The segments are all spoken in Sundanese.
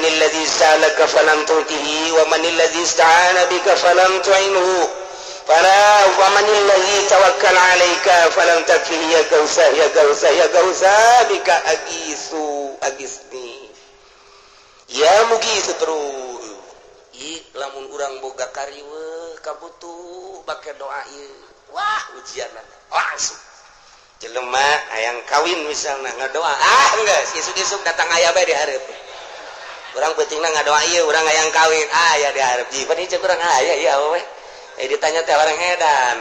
Manil ladzi sa'alaka falam tu'tihi wa manil ladzi ista'ana bika falam tu'inhu fala wa manil ladzi tawakkal 'alaika falam takfihi. Ya gausa, ya gausa, ya gausa, bika agisu agisni ya mugisu. Terus ih, lamun urang boga kariweuh, kabutuh, bake doa ieu, wah, ujian langsung. Jelema hayang kawin misalnya, ngadoa, ah, enggak, isuk-isuk datang, aya bae di hareup. Urang pentingna ngadoa ieu, urang hayang kawin, aya di hareup. Jipan ieu urang aya ieu apa we, eh, ditanya teh orang edan.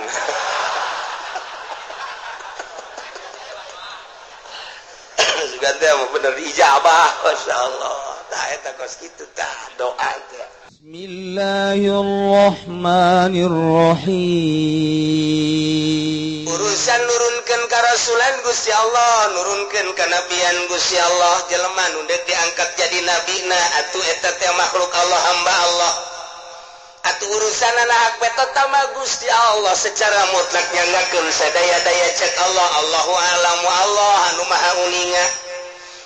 Sugan teh bener diijabah, Masya Allah. Tah, eta kos kitu tah doa teh. Bismillahirrahmanirrahim. Urusan nurunkan karasulan Gusti Allah, nurunkan kanabian Gusti Allah, jelema nu deuk diangkat jadi nabina, atuh eta teh makhluk Allah, hamba Allah. Atuh urusan hak veto mah Gusti Allah secara mutlak nyanggakeun sadaya-daya. Cek Allah, Allahu alamu, Allah anu maha uninga.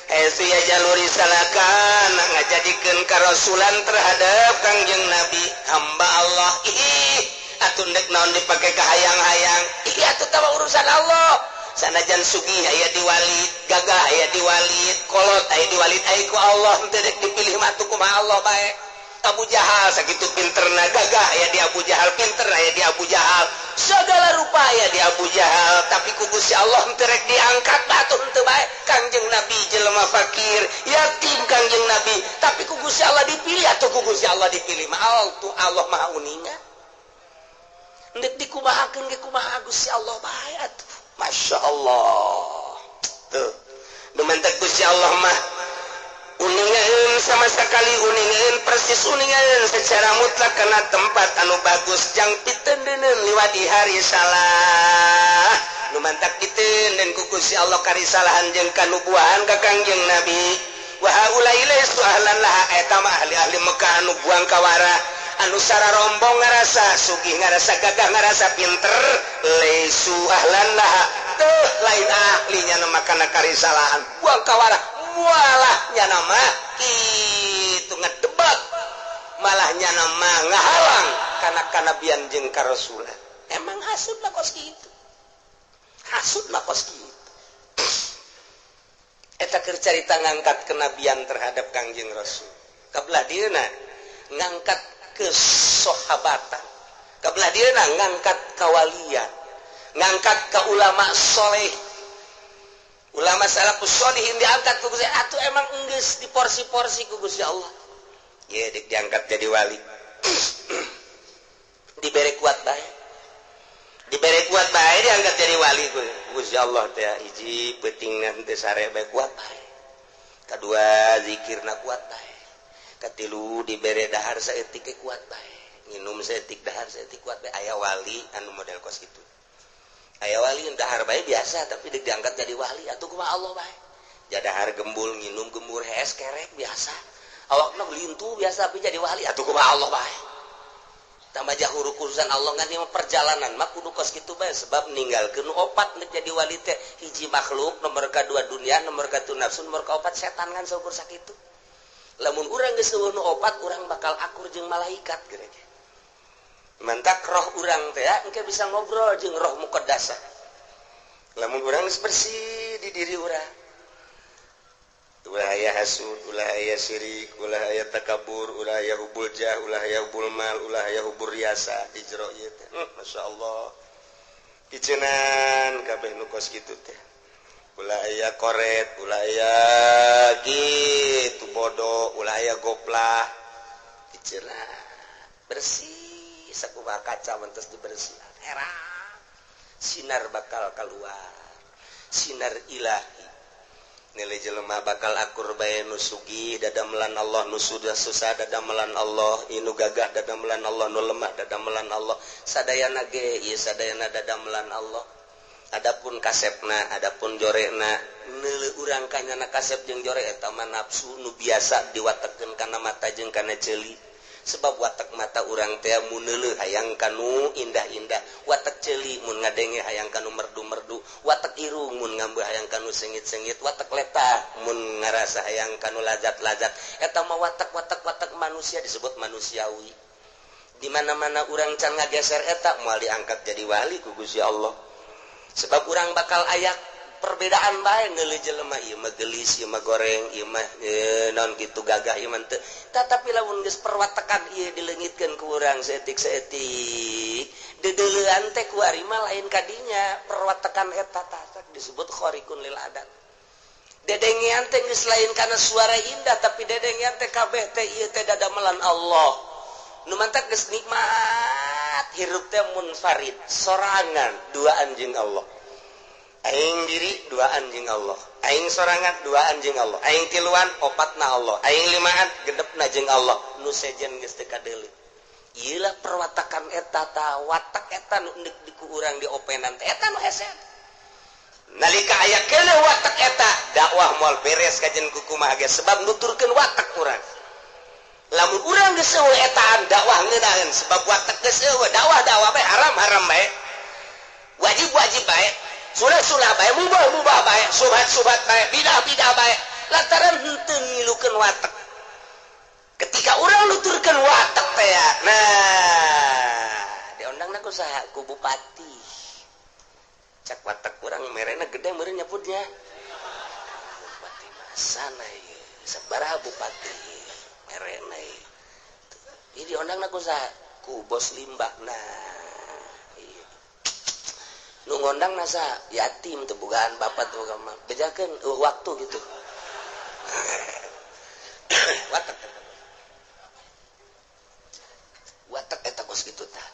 Hesu ya jalur risalakan ngajadikeun karasulan terhadap Kangjeng Nabi, hamba Allah. Ih, atuh ndek naon dipake kahayang-hayang? Ih, atuh tawa urusan Allah. Sanajan sugih aya di walid, gagah aya di walid, kolot aya di walid, aya ku Allah henteu dek dipilih mah atuh kumaha Allah bae. Abu Jahal sakitu pinterna, gagah aya di Abu Jahal, pinter aya di Abu Jahal, segala rupa aya di Abu Jahal, tapi ku Gusti Allah henteu rek diangkat, batu henteu bae. Kangjeng Nabi jelema fakir, yatim Kangjeng Nabi, tapi ku Gusti Allah dipilih. Atuh ku Gusti Allah dipilih mah tuh Allah Maha uninga. Ndek dikumahakeun ge kumaha Gusti Allah bae atuh. Masya Allah, tuh dumantek Gusti Allah mah uningaeun, sama sekali uningaeun, persis uningaeun secara mutlak karena tempat anu bagus jang pitendeunun liwat di hari salah. Nu mantak dan ku Gusti Allah karisalahan jeung kanubuahan ka Kangjeng Nabi. Wa haula'i laisu ahlan laha. Eta mah ahli-ahli Mekah anu buang kawara, anu sararombong, ngarasa sugih, ngarasa gagah, ngarasa pinter, laisu ahlan laha, tuh lain ahlinya nama kana karisalahan. Buang kawara, malahnya nama itu ngedebak, malahnya nama ngahalang karena kanabian jeung karasulan. Emang hasud lah kos kitu, hasud lah kos kitu. Eta keur carita ngangkat kenabian terhadap Kangjeng Rasul. Kabelah dieuna ngangkat kesohabatan, kabelah dieuna ngangkat kawalian, ngangkat ke ulama soleh, ulama salafus solihin diangkat ku Gusti. Atuh emang enggeus di porsi-porsi ku Gusti Allah ye, dik diangkat jadi wali, dibere kuat bae, dibere kuat bae, diangkat jadi wali ku Gusti Allah teh. Hiji, peutingna teu sare bae, kuat bae. Kadua, zikirna kuat bae. Katilu, dibere dahar saeutik ge kuat bae, nginum saeutik, dahar saeutik, kuat bae. Aya wali anu model kos kitu, aya wali dahar bae biasa, tapi dik diangkat jadi wali, atuh kumaha Allah bae. Jadahar gembul, nginum gembur, hees kerek biasa, awakna lintu biasa, tapi jadi wali, atuh kumaha Allah bae. Tambah jauh urusan Allah ngan ieu perjalanan mah kudu kos kitu bae, sebab ninggalkeun opat nek jadi wali teh. Hiji makhluk, nomor kadua dunia, nomor katilu nafsu, nomor kaopat setan, kan saukur sakitu. Lamun urang geus eueuh nu opat, urang bakal akur jeung malaikat kira-kira. Mantak roh urang teh ya, engke bisa ngobrol jeung roh muqaddasah lamun urang geus bersih di diri urang, ulah aya hasud, ulah aya syirik, ulah aya takabur, ulah aya hubul jah, ulah aya hubul mal, ulah aya hubur riasa ijro ieu teh. Masya Allah, icenan kabeh nu kos kitu teh. Ulah aya koret, ulah aya gitu bodoh, ulah aya goplah, icenan bersih sakumaha kaca mentos dibersihan, herang sinar bakal keluar, sinar ilahi. Nilai jelema bakal akur bae, nu sugih dadamelan Allah, nu sudah susah dadamelan Allah, inu gagah dadamelan Allah, nu lemah dadamelan Allah, sadayana ge ieu sadayana dadamelan Allah. Adapun kasepna, adapun jorekna, neuleuh urang kanyana kasep jeung jore, eta mah nafsu nu biasa diwatekeun kana mata jeung kana ceuli. Sebab watak mata urang teh mun neuleuh hayang kanu indah-indah, watak ceuli mun ngadenge hayang kanu merdu-merdu, watak irung mun ngambeu hayang kanu sengit-sengit, watak letah mun ngarasa hayang kanu lazat-lazat. Eta mah watak-watak watak manusia disebut manusiawi. Di mana-mana urang can ngageser eta moal diangkat jadi wali ku Gusti Allah. Sebab urang bakal aya perbedaan bae neuleuh jelema, ieu mah geulis, ieu mah goreng, ieu mah naon kitu gagah, ieu mah teu. Tetapi lamun geus perwatakan ieu dileungitkeun ku urang saeutik-saeutik, deudeulean teh ku ari mah lain kadinya perwatakan eta tah disebut khariqun lil adat. Dedengean teh geus lain kana suara indah, tapi dedengean teh kabeh teh ieu teh dadamelan Allah. Nu mantak geus nikmat hirup teh munfarid, sorangan duaan jeung Allah. Aing diri duaan jeung Allah, aing sorangan duaan jeung Allah, aing tiluan opatna Allah, aing limaan genepna jeung Allah. Nu sejen geus teu kadeuleu. Ieu lah perwatakan eta ta, watak eta nu endek di ku urang diopenan teh eta nu hese. Nalika aya keuleuh watak eta, dakwah moal beres kajen kukumaha ge sebab nuturkeun watak urang. Lamun urang geus eueuh etaan dakwah ngeunaheun sebab watak geus eueuh, dakwah-dakwah bae haram-haram bae. Wajib-wajib bae. Sunah-sunah bae, mubah-mubah bae, subhat-subhat bae, bidah-bidah bae. Lantaran henteu ngilukeun watak. Ketika urang nuturkeun watak teh ya, nah, diondangna ku saha? Ku bupati. Cak watak urang merena gede meureun nyebutnya. Bupati masana ieu, sabaraha bupati merena ieu. Ieu diondangna ku saha? Ku bos limbah. Nah, nu ngondang nasa yatim teu bogaan bapak teu boga mah bejakeun waktu gitu. Watak eta. Watak eta kos kitu tah.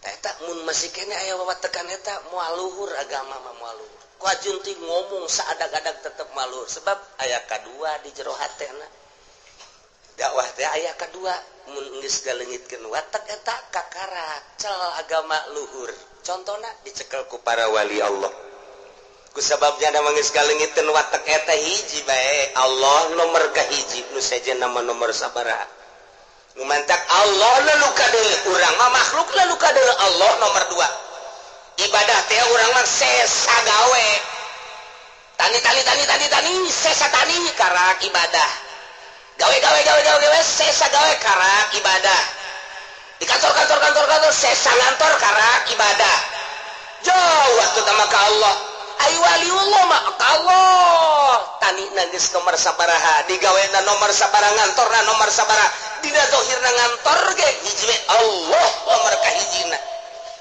Eta mun masih kene aya wawatekan eta moal luhur agama mah moal luhur. Ku ajunti ngomong saadag-adag tetep moal luhur sebab aya kadua di jero hatena. Dakwah teh aya kadua mun geus galeungitkeun watak eta kakara cel agama luhur. Contohna dicekel ku para wali Allah. Ku sababnya da geus galeungitkeun watak eta hiji bae Allah nomor kahiji nu sejen nama nomor sabaraha. Nu mantak Allah nu kadeuleu urang mah makhluk nu kadeuleu Allah nomor 2. Ibadah teh urang mah sesa gawe. Tani tani tani tani tani sesa tani karak ibadah. Gawe gawe gawe gawe gawe sesa gawe karak ibadah. Di kantor kantor kantor kantor sesa ngantor karak ibadah. Jauh waktu sama ka Allah. Ai waliullah mah ka Allah. Tani geus nomor sabaraha, digawena nomor sabaraha, ngantorna nomor sabaraha, dina zahirna ngantor ge hiji we Allah nomor kahijina.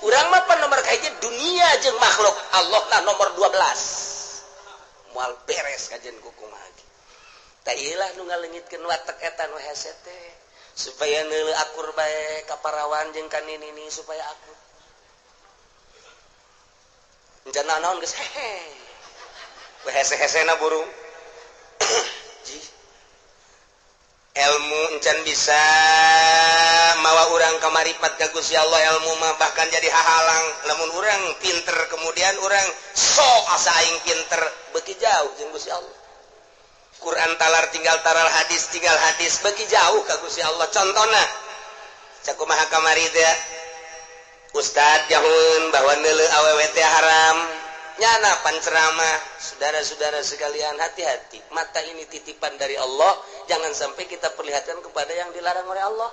Urang mah pan nomor kahiji dunia jeung makhluk, Allah na nomor 12. Moal beres kajen kukumaha ge. Tah ieu lah nu ngaleungitkeun watak eta nu hese teh supaya neuleuh akur bae ka parawan jeung ka nini supaya akur. Encan naon geus hehe. We hese-hesena burung. Ji. Ilmu encan bisa mawa urang ka maripat ka Gusti Allah, ilmu mah bahkan jadi hahalang. Lamun urang pinter kemudian urang sok asa aing pinter beuki jauh jeung Gusti Allah. Quran talar tinggal taral, hadis tinggal hadis, beuki jauh ka Gusti Allah. Contona cakumaha kamari teh Ustad jahun bahwa neuleuh awewe teh haram. Nyana panceramah, saudara-saudara sekalian hati-hati. Mata ini titipan dari Allah, jangan sampai kita perlihatkan kepada yang dilarang oleh Allah.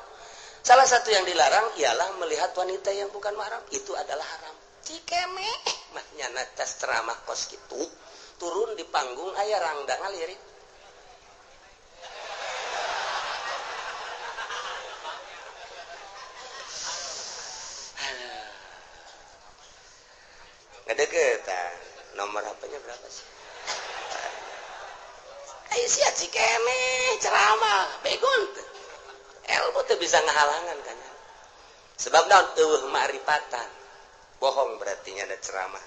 Salah satu yang dilarang ialah melihat wanita yang bukan mahram, itu adalah haram. Cikeme mah nyana tas ceramah kos kitu, turun di panggung aya rangda ngalirik. Ngedeketan. Nomor HP-nya berapa sih? Ayo sia cikeme ceramah begon teu. Ilmu teu bisa ngahalangan kan. Sebab naon eueuh ma'rifatan. Bohong berarti nya ada ceramah.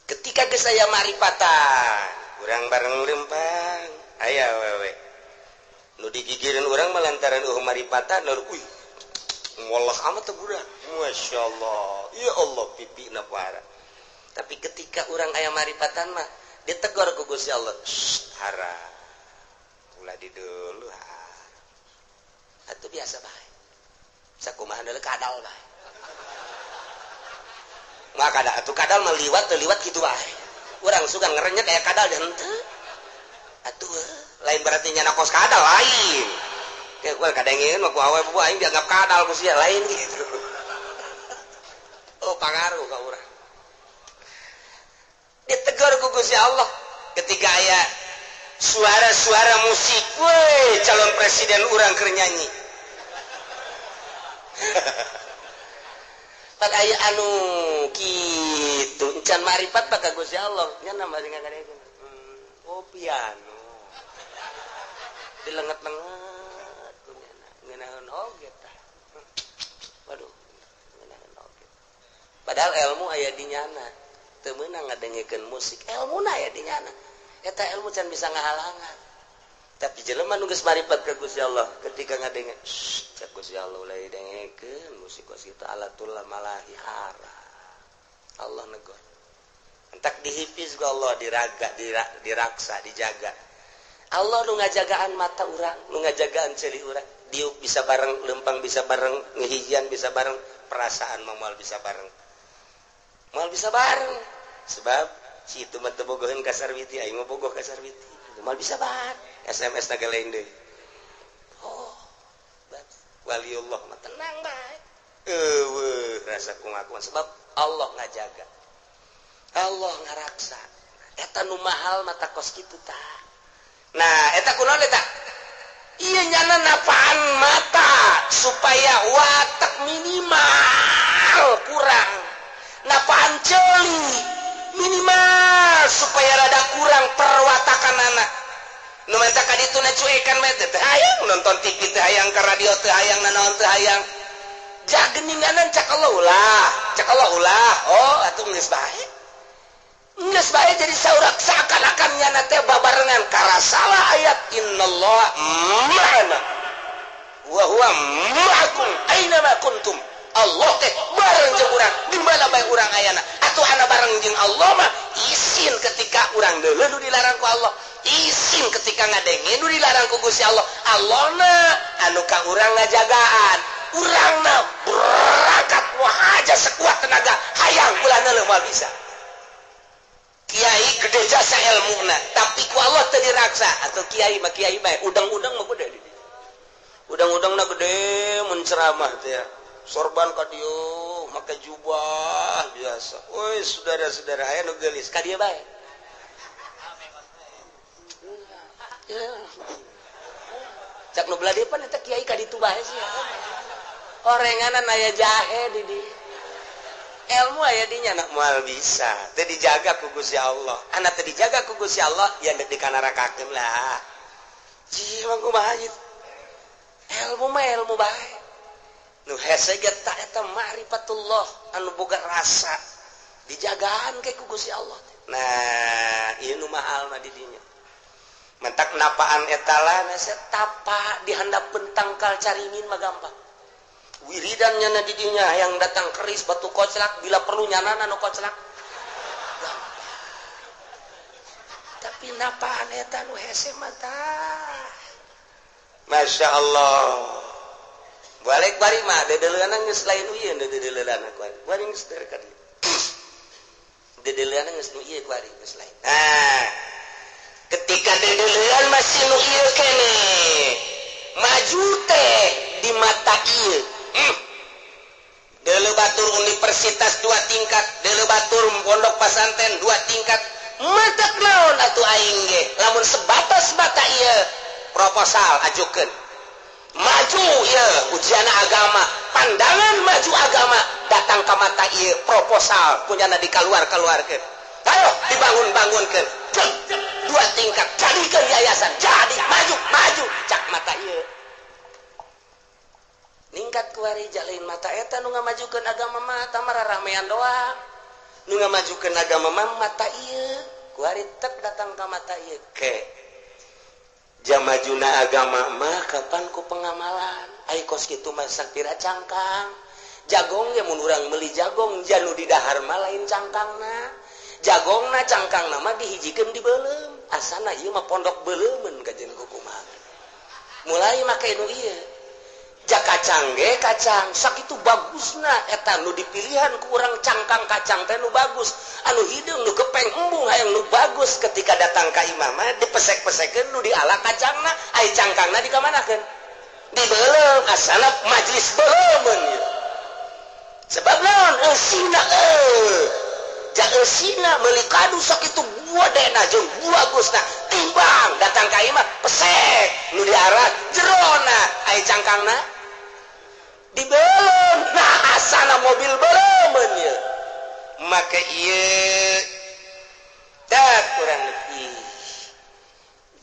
Ketika geus aya ma'rifatan, urang bareng lempang, aya awewe. Nu digigireun urang mah lantaran eueuh ma'rifatan, uih. Ngolah amat teh budak. Masya Allah. Ya Allah pipina parah. Tapi ketika urang aya maripatan mah ditegor ku Gusti Allah. Shh, haram. Ulah di dulu. Atuh biasa bae. Sakumaha deuleu kadal bae. Mah kadal atuh kadal mah liwat teu liwat kitu bae. Urang sugan ngerenyet aya kadal dan henteu. Atuh lain berarti nyana kos kadal lain. Kayak gua kadengeun mah ku awe bubu aing dianggap kadal ku sia lain gitu. Oh pangaruh ka urang. Ditegur ku Gusti Allah ketika aya suara-suara musik, weh calon presiden urang keur nyanyi. Pan aya anu kitu encan marifat pak ka Gusti Allah nya nambah ngadengeun. Oh piano. Dilenget-lenget ku nyana ngeunaheun oge tah. Waduh, ngeunaheun oge. Padahal ilmu aya di nyana. Teu meunang ngadengekeun musik, ilmuna aya di nyana. Eta ilmu can bisa ngahalangan. Tapi jelema nu geus marifat ka Gusti Allah ketika ngadenge, cek Gusti Allah ulah didengekeun musik kos kitu alatul malahi haram. Allah negor. Entak dihipis ku Allah, diraga, diraksa, dijaga. Allah nu ngajagaan mata urang, nu ngajagaan ceuli urang. Diuk bisa bareng, lempang bisa bareng, ngehijian bisa bareng, perasaan mah moal bisa bareng. Moal bisa bareng. Sebab si itu mah teu bogoheun ka Sarwiti, aing mah bogoh ka Sarwiti. Moal bisa bareng. SMS na lain deui. Oh, waliullah mah tenang bae. Eueuh, rasa kumaha sebab Allah ngajaga. Allah ngaraksa. Eta nu mahal mata kos kitu tah. Nah, eta kunaon eta? Ieu nyana napaan mata supaya watak minimal kurang. Napaan ceuli minimal supaya rada kurang perwatakanana. Nu menta ka ditu na cuekan mah teh hayang nonton TV teh hayang ka radio teh hayang nanaon teh hayang. Jageninganan cak Allah ulah, cak Allah ulah. Oh, atuh geus bae. Geus bae jadi saurak seakan-akan nyana teh babarengan karasalah ayat innallaha ma'ana wa huwa ma'akum aina ma kuntum. Allah teh bareng jeung urang di mana bae urang ayana. Atuh ana bareng jeung Allah mah isin ketika urang deuleu nu dilarang ku Allah, isin ketika ngadenge nu dilarang ku Gusti Allah. Allahna anu ka urang ngajagaan, urangna berangkat wah aja sekuat tenaga hayang ulah neuleuh moal bisa. Kiai gede jasa ilmuna tapi ku Allah teu diraksa. Atau kiai mah kiai bae, udang-udang mah gede. Udang-udangna gede mun ceramah teh ya. Sorban ka dieu make jubah biasa. Woi saudara-saudara aya nu geulis ka dieu bae. Cak nu belah dieu pan eta kiai ka ditu bae sih. Orenganan aya jahe di dieu. Ilmu aya di nya moal bisa. Teu dijaga ku Gusti Allah. Anak teu dijaga ku Gusti Allah ya deuk dikanarakakeun lah. Cih mah kumaha ieu? Ilmu mah ilmu bae. Nu hese ge ta eta ma'rifatullah anu boga rasa dijagaan ke ku Gusti Allah. Nah, ieu nu mahal mah di dinya. Mentak napaan eta lah hese tapa di handapeun tangkal caringin mah gampang. Wiridan nyana di dinya yang datang keris batu koclak bila perlu nyanana nu koclak. Gampang. Tapi napaan eta nu hese mah tah. Masya Allah. Balik bari mah dedeleunan geus lain ieu dedeleunan kuari. Kuari geus teu ka dieu. Dedeleunan geus nu ieu kuari geus lain. Nah, ketika dedeleunan masih nu ieu kene. Maju teh di mata ieu. Deuleu batur universitas 2 tingkat, deuleu batur pondok pasantren 2 tingkat. Matak naon atuh aing ge? Lamun sebatas mata ieu proposal ajukeun. Maju ya ujian agama, pandangan maju agama datang ke mata ieu proposal punyana dikaluar-kaluarkeun. Ayo dibangun-bangunkeun. 2 tingkat jadikeun yayasan, jadi maju-maju cak mata ieu. Ningkat kuari jalin mata eta nu ngamajukeun agama mah tah ramean doang. Nu ngamajukeun agama mah mata ieu. Kuari tek datang ka mata ieu. Ke jamajuna agama mah kapan ku pengamalan ai kos kitu mah sapira cangkang jagong ge mun urang meuli jagong janu di dahar mah lain cangkangna jagongna cangkangna mah dihijikeun di beuleum asana ieu mah pondok beuleumeun kajen kukumaha mulai make nu ieu Ja kacang ge kacang sakitu bagusna eta nu dipilihan ku urang cangkang kacang teh nu bagus, anu hideung nu gepeng embung hayang nu bagus. Ketika datang ka imah mah dipesek-pesekeun nu diala kacangna, ai cangkangna dikamanakeun? Dibeuleum. Asana majlis beuleumeun ieu. Sebab naon? Eusina ja eusina meuli kadu sakitu buadena jeung bagusna, timbang datang ka imah pesek nu diarah jerona, ai cangkangna dibeuleum. Nah, asana mobil beuleumeun ieu. Maka ieu tak kurang lebih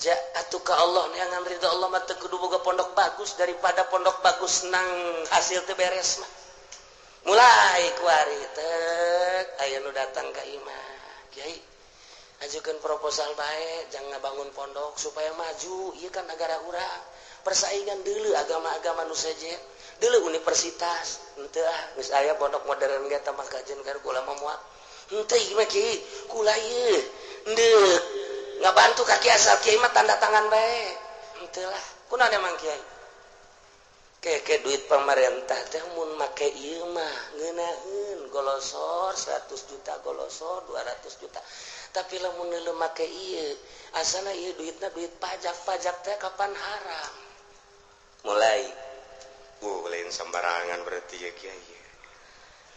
ja atuh ka Allah neangan ridho Allah mah teu kudu boga pondok bagus, daripada pondok bagus nang hasil teu beres mah. Mulai kuari tek aya nu datang ka imah, "Kiai, ajukan proposal bae, jangan ngabangun pondok supaya maju ieu kan negara urang, persaingan dulu agama-agama nu sejen dulu universitas." "Henteu ah, geus aya pondok modern ge tambah kajian ka kula mah moal." "Henteu ieu mah, Kiai, kula ieu deuk ngabantu ka kiai, asal kiai mah tanda tangan bae." "Henteu lah, kunaon emang, Kiai?" "Keke duit pemerintah teh mun make ieu mah ngeunaheun golosor 100 juta, golosor 200 juta, tapi lamun neuleu make ieu asana ieu duitna duit pajak, pajak teh kapan haram." Mulai lain sembarangan berarti ya, Kiai,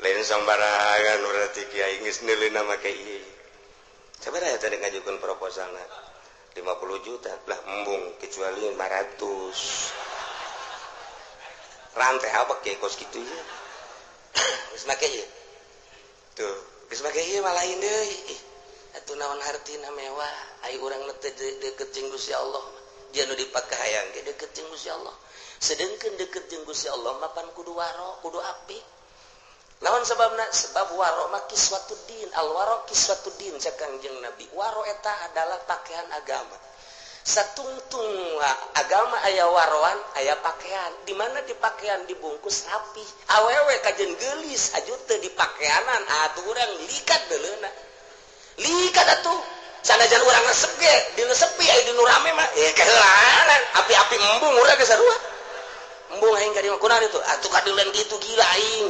lain sembarangan berarti Kiai geus neuleuna make ieu. Sabaraha tadi ngajukeun proposalna? "50 juta lah." "Embung, kecuali 500." Rantai apa kayak kos gitu ya. Geus make ieu tuh, geus make ieu mah lain deui. Ih atuh, naon hartina mewah ai urang teh deket jeung Gusti Allah? Dia nu dipake hayang ge deket jeung Gusti Allah, sedengkeun deket jeung Gusti Allah mah pan kudu waro, kudu apik. Lawan sebabna? Sebab waro mah kiswatuddin, al waro kiswatuddin cek Kangjeng Nabi. Waro eta adalah pakaian agama. Satungtung agama aya waroan, aya pakaian. Di mana di pakaian dibungkus rapi, awewe kajen gelis aju teu di pakaianan atuh urang likat deuleuna, likat atuh. Sanajan urang resep ge di nu sepi, aya di nu rame mah eh keheulaan api-api, embung urang ge sarua, embung aing ka dieu. Kunaon itu atuh kadeuleun kitu? Gila aing,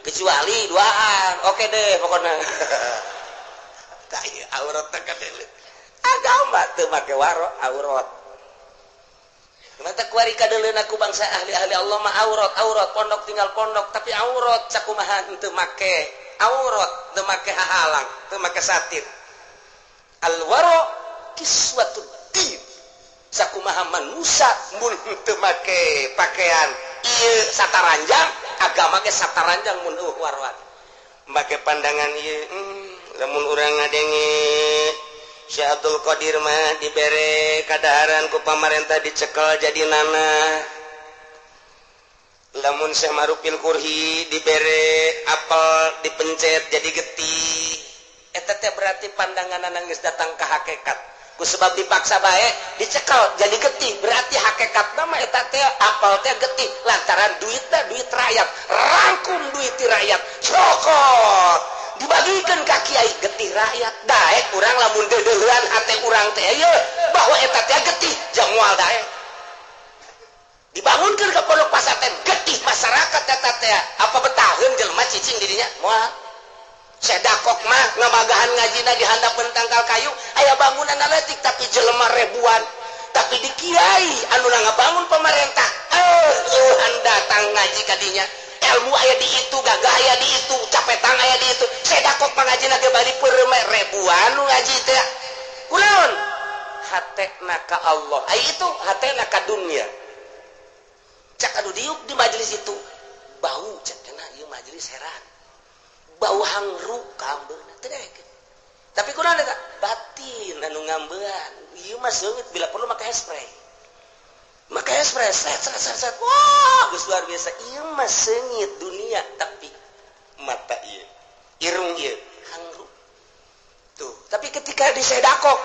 kecuali duaan, oke deh pokoknya. Tak aurat teh kadeuleun. Agama teu make waro aurat. Mata kuari kadeuleun aku bangsa ahli-ahli Allah mah aurat, aurat pondok tinggal pondok, tapi aurat sakumaha teu make aurat, teu make hahalang, teu make satir. Al waro kiswatud din. Sakumaha manusia mun teu make pakaian ieu sataranjang, agama ge sataranjang mun eueuh waroan. Make pandangan ieu, lamun urang ngadenge Syekh Abdul Qadir mah dibere kadaharan ku pamarentah, dicekel jadi nanah. Lamun Syekh Marupil Kurhi dibere apel, dipencet jadi getih. Eta teh berarti pandangan geus datang ke hakikat. Ku sebab dipaksa bae dicekel jadi getih, berarti hakikat mah eta teh apel teh getih lantaran duitna duit rakyat, rangkum duit ti rakyat, cokot dibagikan ka kiai, getih rakyat. Daek urang lamun deudeuhan hate urang teh ieu bahwa eta teh getih, jang moal daek dibangunkeun ke pondok pasantren getih masyarakat eta teh. Apa betaheun jelema cicing dirinya? Moal. Sedakok mah ngamagahan ngajina di handapeun tangkal kayu, aya bangunan leutik tapi jelema ribuan. Tapi di kiai anu ngabangun pemerintah, eueuhan datang ngaji kadinya, ilmu aya di itu, gagah aya di itu, capetang aya di itu. Sedakok pangajina ge bari peureum, ribuan nu ngaji teh. Kunaon? Hatena ka Allah, ai itu hatena ka dunia. Cak anu diuk di majelis itu bau, cek kena ieu majelis heran bau hangru kaambeuna teu daekeun. Tapi kunaon eta? Batin anu ngambean. Ieu mah seungit, bila perlu make spray, make spray, set set set set, wah geus luar biasa. Ieu mah seungit dunia, tapi mata ieu, irung ieu hangru tuh. Tapi ketika disedakok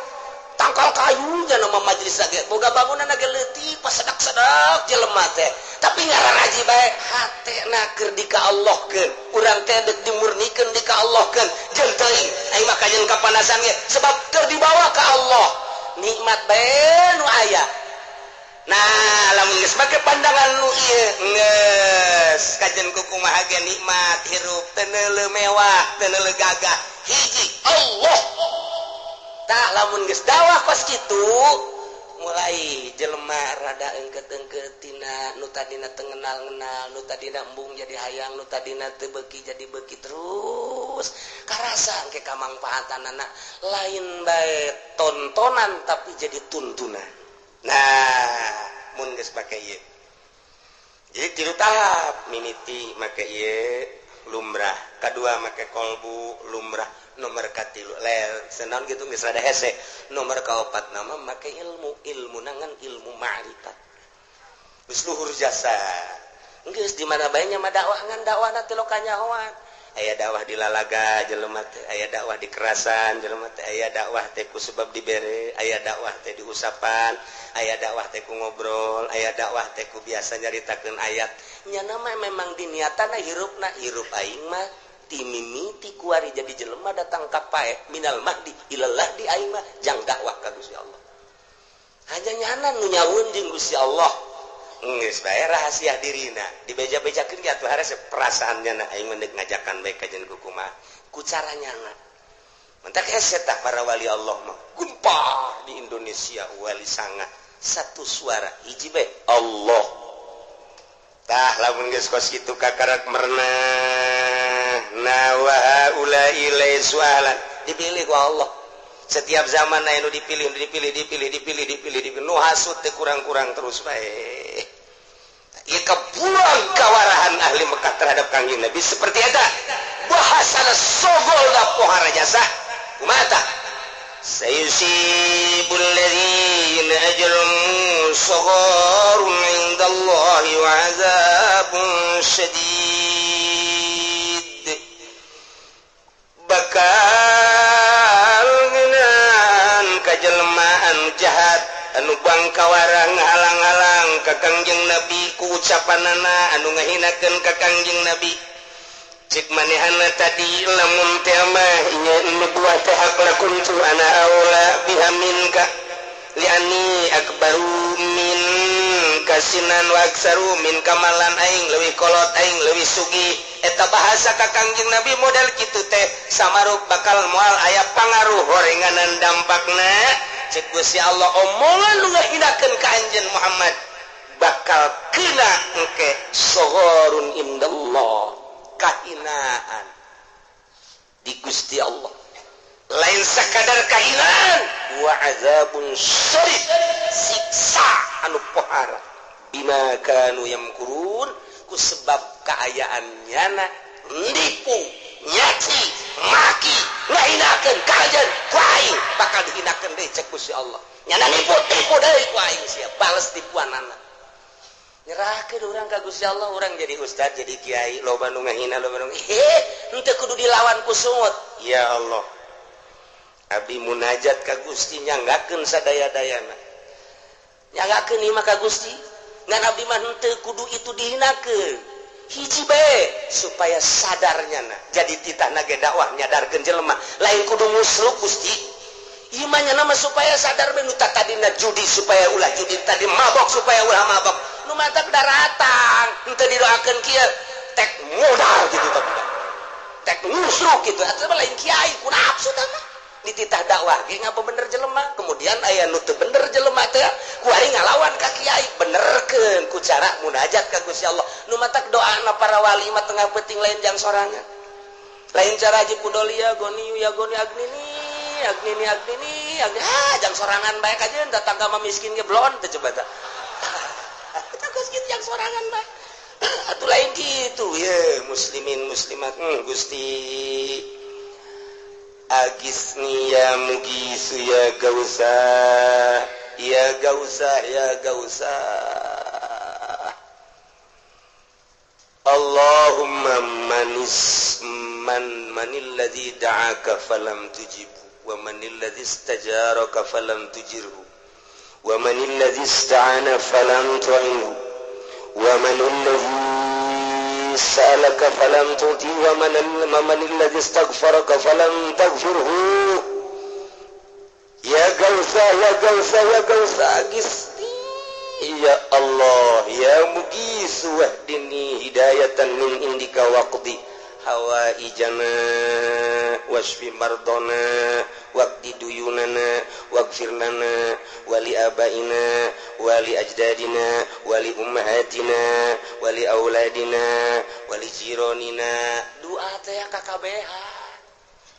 tangkal kayunya nama majelis lagi boga bangunan lagi leutik, pas sedak-sedak jelema teh, tapi ngararaji bae, hatena keur di ka Allahkeun. Urang teh deuk dimurnikeun, di ka Allahkeun, jeung teuing ai mah kajeun kapanasan ge, sebab keur dibawa ka Allah nikmat bae nu aya. Nah, lamun geus make pandangan nu ieu geus kajen ku kumaha ge nikmat hirup teu neuleuh mewah, teu neuleuh gagah. Hiji Allah. Tah lamun geus dakwah kos kitu mulai jelema rada engket-engket tina nu tadina teu ngenal-ngenal, nu tadina embung jadi hayang, nu tadina teu beuki jadi beuki terus. Karasa engke kamangfaatanana lain bae tontonan tapi jadi tuntunan. Nah, mun geus make ieu. Jadi tilu tahap mimiti make ieu lumrah, kadua make kolbu lumrah, nomor katilu lel senaon gitu geus rada hese, nomor kaopat nama make ilmu, ilmu nangan ilmu ma'rifat. Geus luhur jasa. Geus di mana bae nya mah dakwah ngan dakwahna teh kanyahoan. Aya dakwah di lalaga jelema teh, aya dakwah di kerasan jelema teh, aya dakwah teh ku sebab dibere, aya dakwah teh diusapan, aya dakwah teh ku ngobrol, aya dakwah teh ku biasa nyaritakeun ayat. Nya mah memang diniatana hirupna hirup aing mah ti mimiti kuari jadi jelema datang ka pae minal mahdi ilallah di aing mah jang dakwah ka Gusti Allah. Hanya nyana nu nyaun jeung Gusti Allah. Geus bae rahasia dirina dibeja-bejakeun ge atuh harese perasaannya na aing mah ngajakan bae ka jeung kumaha ku cara nyana. Mentak hese tah para wali Allah mah gempar di Indonesia wali sanga satu suara hiji bae Allah. Tah lamun geus kos kitu kakarak merenah na wa haula laisu ahlan dipilih ku Allah. Setiap zaman aya nu dipilih, dipilih, dipilih, dipilih, dipilih, dipilih. Nu hasud teh kurang-kurang terus bae. Ieu kabuang kawarahan ahli Mekah terhadap Kangjeng Nabi seperti eta. Bahasana sogol da pohara jasa. Kumaha tah? Sayusibul ladzina ajramu sagharun 'indallahi wa 'adzabun syadid. Bakal ngeunaan kajelmaan jahat anu bangkawarang halang-halang ka Kangjeng Nabi ku ucapanana anu ngahinakeun ka Kangjeng Nabi. Cek manehana tadi lamun teh mah nya nubuah teh hak lakuntu ana aula biha minka liani akbaru min kasinan wa aksaru min kamalan aing leuwih kolot aing leuwih sugih. Eta bahasa ka Kangjeng Nabi model kitu teh samaruk bakal moal aya pangaruh horenganan dampakna. Cek Gusti Allah omongan nu ngahinakeun ka anjeun Muhammad bakal kena engke soghorun indallah, kahinaan di Gusti Allah. Lain sakadar kahinaan wa azabun syadid, siksa anu pohara bima kanu yamkurun ku sebab kaayaan nyana nipu, nyaci, maki, ngahinakeun ka anjeun ku aing bakal dihinakeun deui cek Gusti Allah. Nyana nipu, tipu deui ku aing sia, bales tipuanana. Nyerahkeun urang ka Gusti Allah, urang jadi ustad, jadi kiai, loba nu ngahina, loba nu henteu kudu dilawan ku sungut. Ya Allah, abdi munajat ka Gusti nyanggakeun sadaya-dayana. Nyanggakeun ieu mah ka Gusti, ngan abdi mah henteu kudu itu dihinakeun. Hiji bae supaya sadarnya na. Jadi titahna ge dakwah nyadarkeun jelema, lain kudu musruk Gusti. Ieu mah nya mah supaya sadar bae nu tadina judi supaya ulah judi, tadi mabok supaya ulah mabok. Nu mantak daratang henteu didoakeun kieu tek modal gitu tah budak. Tek musruk gitu atuh lain kiai ku nafsu tah mah. Dititah dakwah ge ngapa bener jelema, kemudian aya nu teu bener jelema teh kuari ngalawan ka kiai, benerkeun ku cara munajat ka Gusti Allah. Nu matak doana para wali mah tengah peuting lain jang sorangan. Lain cara haji pudolia goni ya goni agnini agnini agnini agni ah jang sorangan bae kajeun tetangga mah miskin ge blon teh coba tah. Eta geus kitu jang sorangan bae. Atuh lain kitu ye muslimin muslimat Gusti agisni ya mugisu ya gausa ya gausa ya gausa. Allahumma manis man manil ladzi da'aka falam tujibu wa manil ladzi istajaraka falam tujirhu wa manil ladzi ista'ana falam tu'inhu wa manil ladzi sa'alaka falam tu'ti wa man alladhi istaghfaraka falam taghfirhu. Ya gausa ya gausa ya gausa Gusti Ya Allah ya mugisu wahdini hidayatan min indika waqdi hawaijana wasfi mardona waqdi duyunana waghfir lana wali abaina wali ajdadina wali ummahatina wali auladina wali jironina. Doa teh KKBH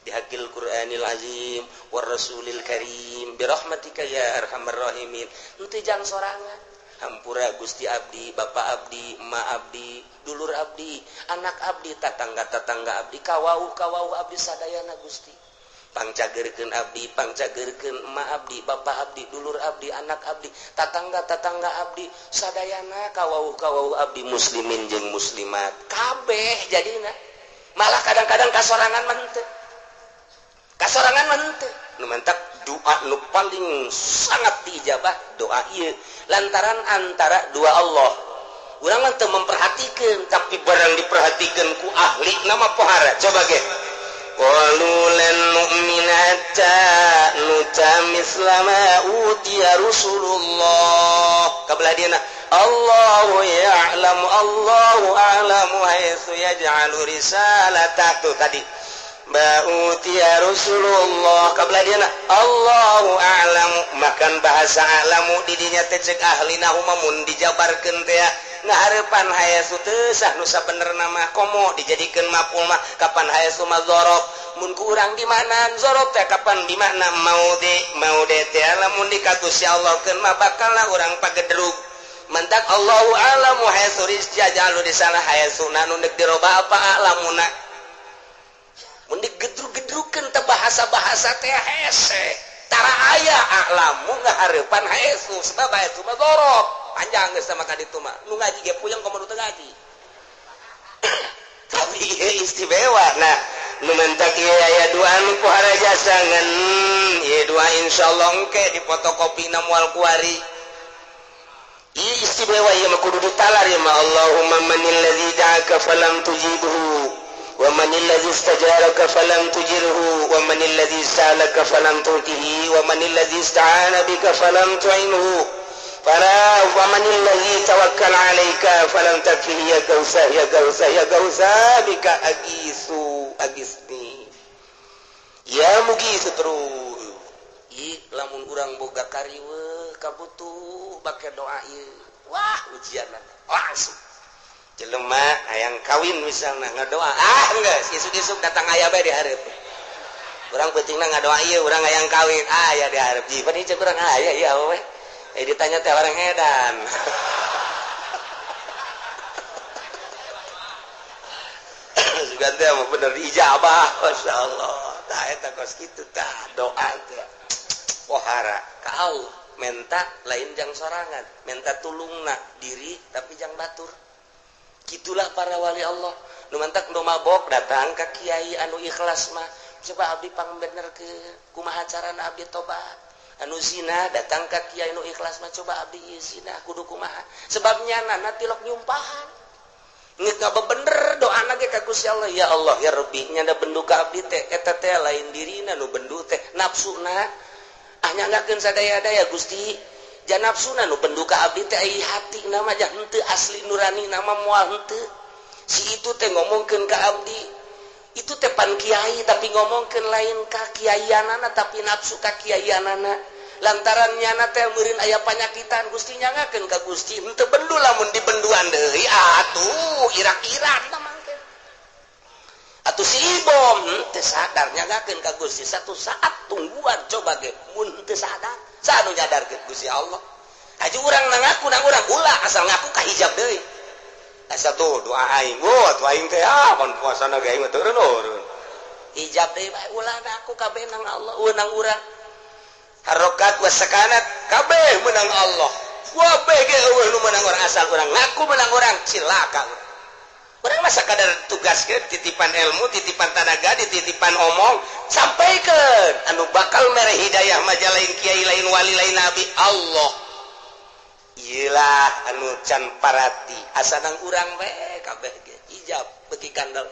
bihaqil Qur'anil azim war rasulil karim birahmatika ya arhamar rahimin. Henteu jang sorangan, hampura Gusti abdi, bapak abdi, emak abdi, dulur abdi, anak abdi, tatangga-tatangga abdi, kawauh-kawauh abdi sadayana Gusti. Pangcageurkeun abdi, pangcageurkeun emak abdi, bapak abdi, dulur abdi, anak abdi, tatangga-tatangga abdi, sadayana kawauh-kawauh abdi muslimin jeung muslimat. Kabeh jadina. Malah kadang-kadang kasorangan mah henteu. Kasorangan mah henteu. Nu mantak doa nu paling sangat diijabah doa ieu lantaran antara dua Allah. Urang mah teu memperhatikan, tapi barang diperhatikan ku ahli nama pohara. Coba ge. Qalu lan nu'mina hatta nuta misla ma utiya Rasulullah. Kabelah dieuna Allahu ya'lamu Allahu a'lamu haitsu yaj'alu risalata. Tuh tadi ba'utiya Rasulullah kabelah dieuna Allahu a'lamu, makan bahasa a'lamu didinya teh cek ahli nahu mah mun dijabarkeun teh ngahareupan hayasu teu sah nu sabenerna mah komo dijadikeun maf'ul mah kapan hayasu mah dzaraf mun ku urang di mana dzaraf teh kapan di mana maudi maudi teh lamun dikatus ya Allah keun mah bakal lah urang pagedrug. Mantak Allahu a'lamu hayasu rizjajalu di sana hayasuna nu deuk diroba apa a'lamuna mun digedrug-gedrugkeun teh bahasa-bahasa teh hese tara aya a'lamu ngahareupan hayasu sebab hayasu mah dzaraf panjang geus sama ka ditu mah nu ngaji ge puyeng komo nu teu ngaji. Tapi ieu istimewa. Nah nu mentak ieu aya dua nu pohara jasa ngan ieu dua insyaallah engke dipotokopina moal kuari. Ieu istimewa ieu mah kudu ditalar ieu mah. Allahumma manil ladzi da'aka falam tujibhu wa manil ladzi istajaraka falam tujirhu wa manil ladzi sa'alaka falam tu'tihi wa manil ladzi ista'ana bika falam tu'inhu fala wa manil ladzi tawakkal 'alaika falam takfihi ya gausa ya gausa ya gausa bika agisu agisni ya mugisu terus. I lamun urang boga kariweuh kabutuh bake doa ieu wah ujianna langsung. Jelema hayang kawin misalna ngadoa ah geus isuk-isuk datang aya bae di hareup urang peutingna ngadoa ieu urang hayang kawin ah aya di hareup ji pan ieu urang aya ieu we ditanya teh orang edan. Sugan teh mah bener diijabah masyaallah. Tah eta kos kitu tah doa teh pohara ka Allah menta lain jang sorangan, menta tulungna diri tapi jang batur. Gitulah para wali Allah. Nu mantak nu mabok datang ka kiai anu ikhlas mah coba abdi pangbenerkeun kumaha carana abdi tobat. Anu zina datang ka kiai nu ikhlas mah coba abdi ieu zina kudu kumaha sebab nyana tilok nyumpahan ngeuk ngabebener doana ge ka Gusti Allah ya Allah ya Rabbi nyanda bendu ka abdi teh eta teh lain dirina nu bendu teh nafsuna ah nyanggakeun sadaya-daya Gusti ja nafsuna nu bendu ka abdi teh ai hati na mah jah henteu asli nurani na mah moal henteu si itu teh ngomongkeun ka abdi itu teh pan kiai tapi ngomongkeun lain ka kiaianana tapi nafsu ka kiaianana lantaran nyana teh meureun aya panyakitan Gusti nyangakeun ka Gusti henteu bendu lamun dibenduan deui atuh irak-irak tah mangke atuh si ibom henteu sadar nyangakeun ka Gusti satu saat tungguan coba ge mun henteu sadar saha nu nyadarkeun Gusti Allah haji urang na ngaku nang urang ulah asal ngaku ka hijab deui asa tuh doa aing wah tuh aing teh ah pan puasana ge aing mah turun hijab deui bae ulah ngaku kabeh nang Allah nang urang harokat wa sakanat kabeh menang Allah kabeh ge eueuh nu menang urang asal urang ngaku menang urang cilaka urang mah sakadar tugas ge titipan ilmu titipan tanaga dititipan omong sampaikeun anu bakal mere hidayah mah lain kiai lain wali lain nabi Allah. Iyalah anu can parati asa nang urang we kabeh ge hijab beuki kandel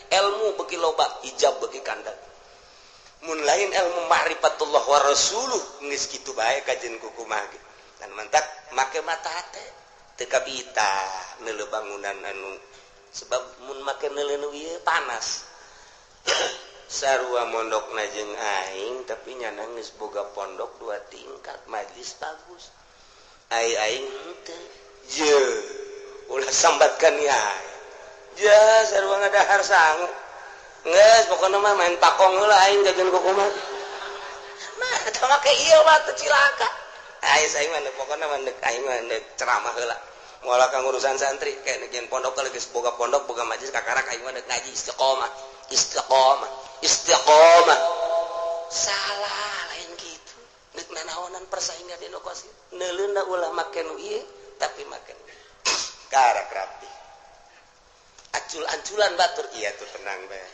ilmu beuki loba hijab beuki kandel mun lain ilmu ma'rifatullah wa rasuluh geus kitu bae kajen kukumaha ge. Dan mantak make mata hate teu kabita neuleuh bangunan anu, sebab mun make neuleuh nu ieu panas. Sarua mondokna jeung aing, tapi nyana geus boga pondok dua tingkat, majlis bagus. Ai aing henteu. Je, ulah sambatkan ya. Ja, sarua ngadahar sangu. Geus, pokona mah main pakong heula aing jajan kukumaha. Mah teu make ieu mah teu cilaka. Ai aing mah pokona mah deuk aing mah deuk ceramah heula. Moal ka ngurusan santri kayak negian pondok geus boga pondok, boga majlis, kakarak aing mah deuk ngaji istiqomah. Istiqomah, istiqomah. Salah, lain gitu. Deuk nanaonan persaingan di lokasi. Neuleuna ulah make nu ieu tapi make karak rapi. Ancul-anculan batur iya tuh tenang bae.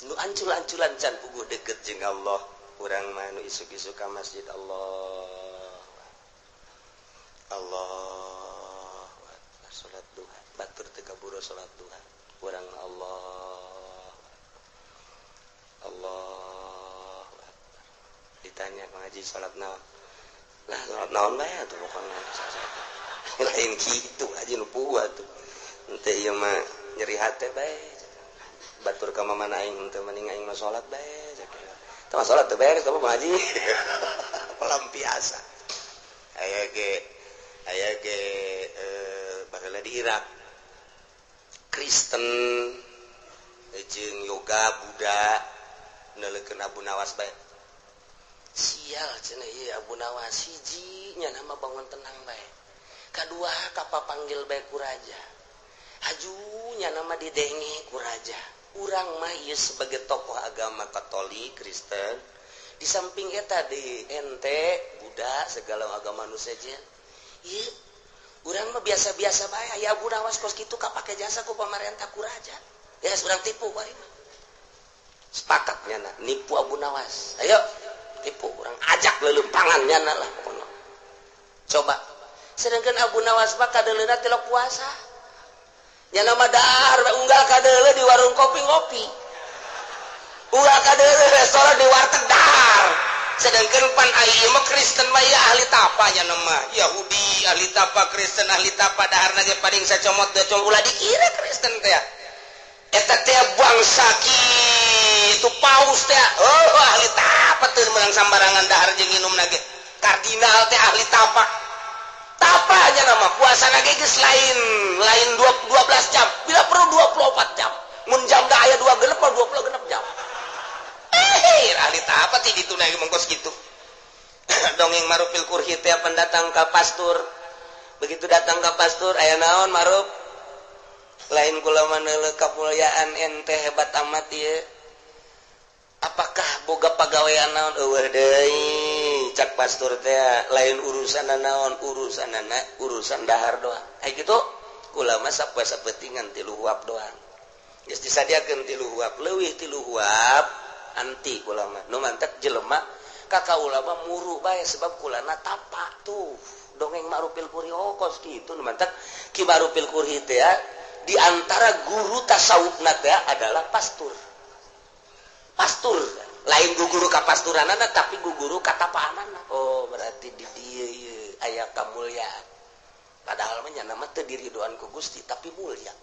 Nu ancul-anculan can puguh deket jeung Allah. Urang mah nu isuk-isuk ka masjid, Allah Allah, salat duha, batur teu kaburu salat duha. Urang mah Allah Allah. Ditanya ngaji salat naon lah, salat naon bae atuh pokona. Lain kitu aja nu puguh atuh. Henteu, ieu mah nyeri hate bae. Batur ka mamana aing henteu, mending aing mah salat bae. Teu salat teu beres tapi ngaji. Pelampiasan. Aya ge baheula di Irak. Kristen jeung yoga Buddha neuleukeun Abu Nawas bae. Sial cenah ieu Abu Nawas, hiji nya nama bangun tenang bae. Kadua kapapanggil bae ku raja. Hajunya nama didenge ku raja. Urang mah ieu sebagai tokoh agama Katolik, Kristen, di samping eta di ente Buddha segala agama nu sejen. Ieu urang mah biasa-biasa bae, aya Abu Nawas kos kitu kapake jasa ku pamarentah, ku raja. Ya urang tipu kuari mah. Sepakat nyana nipu Abu Nawas. Ayo tipu, urang ajak lelempangan nyana lah pokoknya. Coba. Sedangkan Abu Nawas mah kadeuleuna tilok puasa. Nyana mah dahar unggal kadeuleu di warung kopi ngopi. Unggal kadeuleu restoran, di warteg dahar. Sedangkan pan ieu mah Kristen mah ya ahli tapa nya mah. Yahudi ahli tapa, Kristen ahli tapa, daharna ge paling sacomot dacong, ulah dikira Kristen teh. Eta teh bangsa kitu, paus teh. Oh, ahli tapa teu meunang sambarangan dahar jeung minum ge. Kardinal teh ahli tapa. Tapa aja nama puasa lagi geus lain lain 12 jam, bila perlu 24 jam. Mun jam da aya 2 genep, 26 jam. Ahli tapa ti ditu lagi mengkos gitu. Dongeng Marufil Kurhi teh pendatang ka pastur. Begitu datang ke pastur, "Aya naon, Maruf?" "Lain kula mah neuleuh kamuliaan ente hebat amat ieu. Apakah boga pagawean naon?" "Eueuh deui," cak pastur teh, "lain urusan naon, urusanana urusan dahar doang. Ai kitu kula mah sapoe sapentingan 3 huap doang." Geus disadiakeun 3 huap, leuwih 3 huap anti kula mah. Nu mantek jelema ka kaula mah muru bae sebab kulana tapa tuh. Dongeng Ma'rufil Kurhi, oh kos kitu. Nu mantek Ki Ma'rufil Kurhi teh di antara guru tasawufna teh adalah pastur. Pastur lain guru kapasturanana tapi guru katapaanana. Oh, berarti di dieu ieu aya kamulyaan. Padahal mah nyana mah teu diridoan ku Gusti tapi mulia.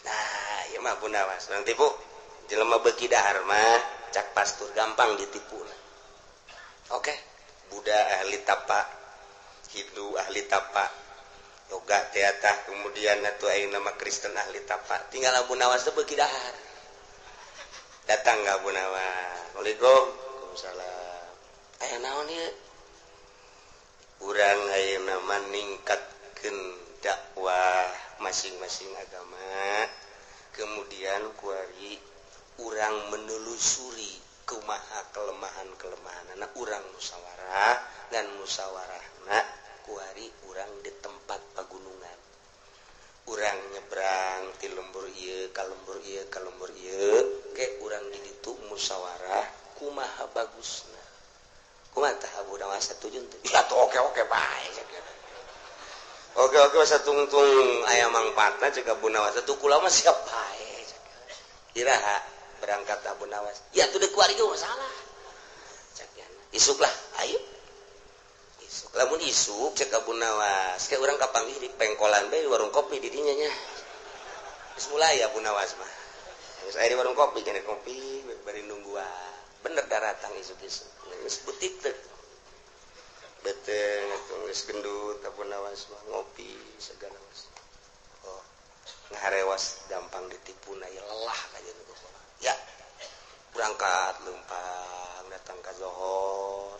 Nah, ieu mah Abu Nawas. Urang tipu. Jelema beuki dahar mah cak pastur gampang ditipu. Oke, Buddha ahli tapa, Hindu ahli tapa, yoga teatah, kemudian atuh ayeuna nama Kristen ahli tapa. Tinggal Abu Nawas teh beuki dahar. Datang ka Abu Nawas. "Assalamualaikum." "Waalaikumsalam." "Aya naon ieu?" "Urang ayeuna mah ningkatkeun dakwah masing-masing agama. Kemudian kuari urang menelusuri kumaha kelemahan-kelemahan anak urang, musyawarah dan musyawarahna kuari urang di tempat pagunungan, urang nyebrang ti lembur ieu ka lembur ieu ka lembur ieu ke urang di ditu musyawarah kumaha bagusna. Kumaha tah, Abu Nawas, satuju teu?" "Ya tuh, oke-oke bae." Oke-oke satungtung aya mangpaatna cek Abu Nawas, "Atuh kula mah siap bae." "Iraha berangkat, Abu Nawas?" "Ya tuh, deuk kuari ge masalah," cek. "Isuk lah, ayo." Isuk lamun isuk, cek Abu Nawas, kayak urang kapanggih di pengkolan bae, di warung kopi di dinya nya. Geus mulai Abu Nawas mah. Geus aya di warung kopi, kene kopi bari nungguan. Bener daratang isuk-isuk. Geus butik teh. Beteng atuh geus gendut Abu Nawas mah, ngopi segala was. Oh, ngaharewas gampang ditipu na ya, lelah kajian itu. Ya, berangkat lempang datang ke zohor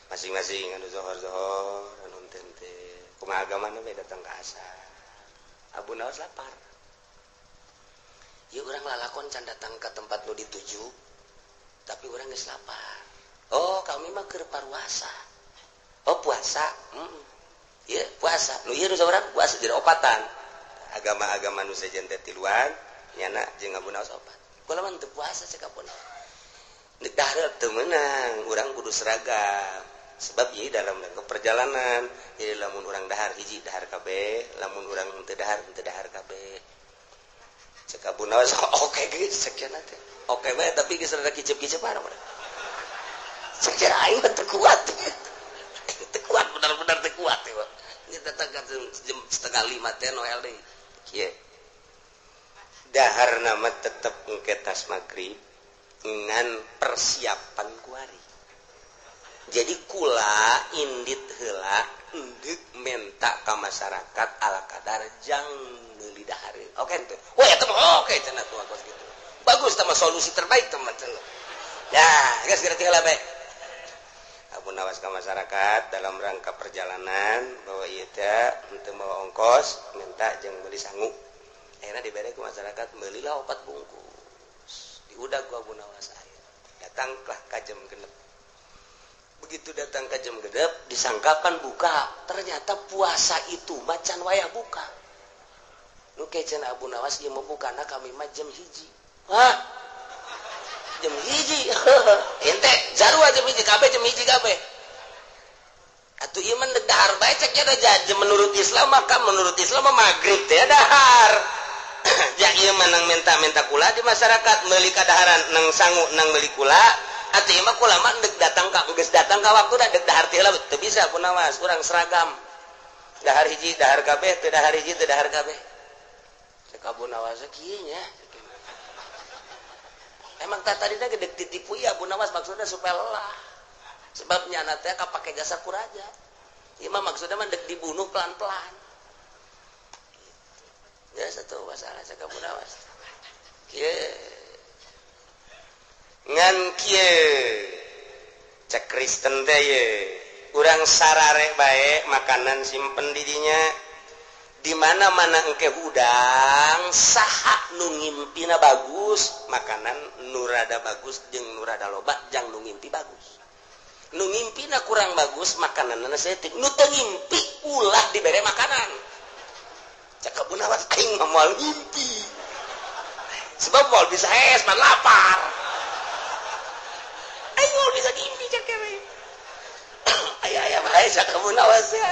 masing-masing, anu zohor-zohor, anu tente kumaha agamana we, datang ke asar Abu Nawas lapar. Ya, urang lalakon can datang ke tempat nu dituju, tapi urang geus lapar. Oh, kami mah keur paruasa. Oh, puasa. Ya, puasa nu ieu nu saurang puasa, jadi opatan agama-agama nu sejen teh tiluan, nyana jeung Abu Nawas opat. Kula mah teu puasa, cek Abu Nawas. Dek dahar teu meunang, urang kudu seragam, sebab ieu dalam rangka perjalanan. Jadi lamun urang dahar hiji, dahar kabeh, lamun urang teu dahar, teu dahar kabeh, cek Abu Nawas. Oke geus, cek cenah teh. Oke bae, tapi geus rada kicep-kicepan cek cenah. Aing mah teu kuat, teu kuat, benar-benar teu kuat ya. Ini datang ke jam 4.30 teh, Noel deui kieu. Dahar nama tetep engke tas maghrib ngan persiapan kuari. Jadi kula indit heula, endek menta ka masyarakat ala kadar jang meuli dahareun. Oke teu? Wah, eta mah oke cenah tuh, kos kitu. Bagus tah mah, solusi terbaik teman cenah. Ya, geus geura heula bae. Abu Nawas ke masyarakat dalam rangka perjalanan bahwa ieu teh henteu mawa ongkos, minta jeung meuli sangu. Akhirnya diberi ke masyarakat, belilah opat bungkus. Diudag ku Abu Nawas akhir. Datanglah ka jam 6. Begitu datang ke jam 6, disangkakan buka. Ternyata puasa itu macan wayah buka. Nu kecen Abu Nawas, ieu mau buka na kami mah jam 1. Hah? Jam 1. Ente jarua jam 1 kabeh, jam 1 kabeh. Atuh ieu mah dahar bae, cek nya. Menurut Islam, maka menurut Islam mah maghrib teh dahar. Ya, ieu mah nang minta-minta kula di masyarakat meuli kadaharan, nang sangu, nang meuli kula. Atuh ieu mah kula mah dek datang ka, geus datang ka waktu dek dahar teh lah teu bisa Abu Nawas, urang seragam. Dahar hiji dahar kabeh, teu dahar hiji teu dahar kabeh. Cek Abu Nawas kieu nya. Emang tak tadi gede ditipu ya Abu Nawas, maksudnya supaya lelah. Sebab nyana teh kapake jasa ku raja. Ieu mah maksudnya mah dek dibunuh pelan-pelan. Ya, satu masalah cek Abu Nawas. Kieu. Ngan kieu. Cek Kristen teh ye. Urang sarare bae makanan simpen di dinya. Di mana-mana engke hudang, saha nu ngimpina bagus, makanan nu rada bagus jeung nu rada loba jang nu ngimpi bagus. Nu ngimpina kurang bagus, makanan saeutik. Nu teu ngimpi ulah dibere makanan. Cek Abu Nawas, aing mah moal ngimpi. Sebab moal bisa es man lapar. Aing moal bisa ngimpi, cek kene. Aya aya bae cek Abu Nawas ya.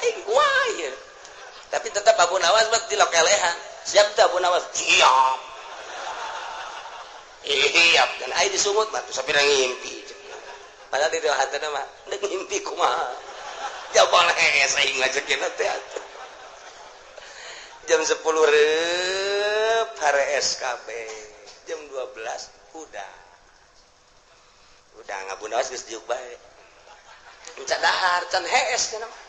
Aing kumaha ieu? Tapi tetap Abu Nawas buat dilokelehan. Siap tuh Abu Nawas? Siap. Siap. Dan aing disungut mah tuh sapira ngimpi. Padahal di dalam hati mah dek ngimpi kumaha. Ya boleh aing ngajekin teh atuh. Jam 10 rep hare SKB. Jam 12 udah. Udah Abu Nawas geus diuk bae. Encan dahar, can hees cenah mah.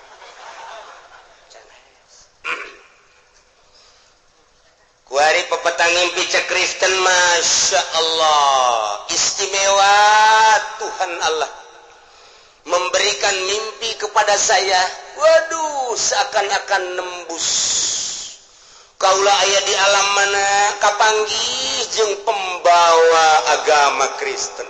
Can hees. Kuari pepetang ngimpi cek Kristen, Masya Allah, istimewa Tuhan Allah memberikan mimpi kepada saya. Waduh, seakan-akan nembus kaula aya di alam mana, kapanggih jeung pembawa agama Kristen,